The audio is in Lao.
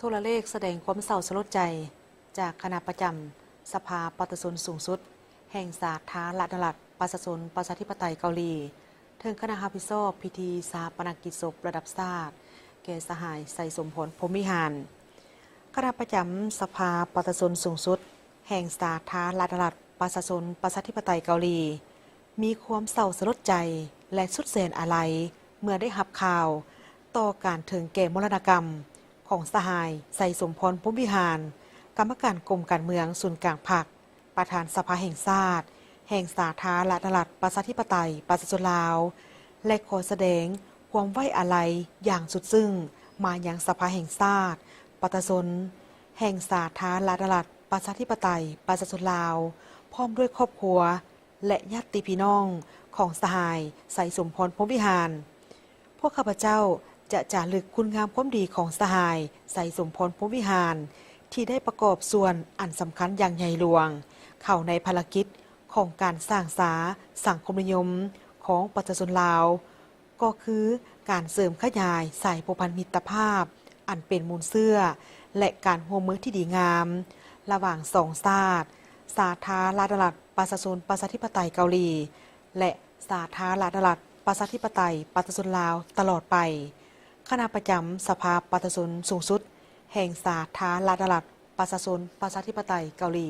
ໂທລະເລກສະແດງຄວາມເສົ້າສະຫຼົດໃຈ ຈາກຄະນະປະຈຳສະພາປະຊາຊົນສູງສຸດ ແຫ່ງສາທາລະນະລັດ ປະຊາຊົນ ປະຊາທິປະໄຕເກົາຫຼີ ເຖິງຄະນະຮັບຜິດຊອບພິທີຊາປະນະກິດສົບລະດັບຊາດ ແກ່ສະຫາຍ ໄຊສົມພອນ ພົມວິຫານ. ຄະນະປະຈຳສະພາປະຊາຊົນສູງສຸດ ແຫ່ງສາທາລະນະລັດ ປະຊາຊົນ ປະຊາທິປະໄຕເກົາຫຼີ ມີຄວາມເສົ້າສະຫຼົດໃຈ ແລະ ສຸດແສນອາໄລ ເມື່ອໄດ້ຮັບຂ່າວຕໍ່ການເຖິງແກ່ມໍລະນະກຳຂອງສະຫາຍ ໄຊສົມພອນ ພົມວິຫານ ກຳມະການກົມການເມືອງສູນກາງພັກ, ປະທານສະພາແຫ່ງຊາດ ແຫ່ງສາທາລະນະລັດ ປະຊາທິປະໄຕ ປະຊາຊົນລາວ ແລະ ຂໍສະແດງຄວາມໄວ້ອາໄລຢ່າງສຸດຊຶ້ງມາຍັງສະພາແຫ່ງຊາດ ປະຊາຊົນ ແຫ່ງສາທາລະນະລັດ ປະຊາທິປະໄຕ ປະຊາຊົນລາວ ພ້ອມດ້ວຍຄອບຄົວ ແລະ ຍາດຕິພີ່ນ້ອງຂອງສະຫາຍ ໄຊສົມພອນ ພົມວິຫານ. ພວກຂ້າພະເຈົ້າຈະຈາລຶກຄຸນງາມຄວາມດີຂອງສະຫາຍ ໄຊສົມພອນ ພົມວິຫານ ທີ່ໄດ້ປະກອບສ່ວນອັນສຳຄັນຢ່າງໃຫຍ່ຫຼວງ ເຂົ້າໃນພາລະກິດຂອງການສ້າງສາສັງຄົມນິຍົມຂອງປະຊາຊົນລາວ ກໍຄືການເສີມຂະຫຍາຍສາຍພົວພັນມິດຕະພາບອັນເປັນມູນເຊື້ອ ແລະ ການຮ່ວມມືທີ່ດີງາມລະຫວ່າງສອງຊາດ ສາທາລະນະລັດ ປະຊາຊົນ ປະຊາທິປະໄຕເກົາຫຼີ ແລະ ສາທາລະນະລັດ ປະຊາທິປະໄຕ ປະຊາຊົນລາວຕະຫຼອດໄປ. ຄະນະປະຈຳສະພາປະຊາຊົນສູງສຸດ ແຫ່ງສາທາລະນະລັດ ປະຊາຊົນ ປະຊາທິປະໄຕເກົາຫຼີ.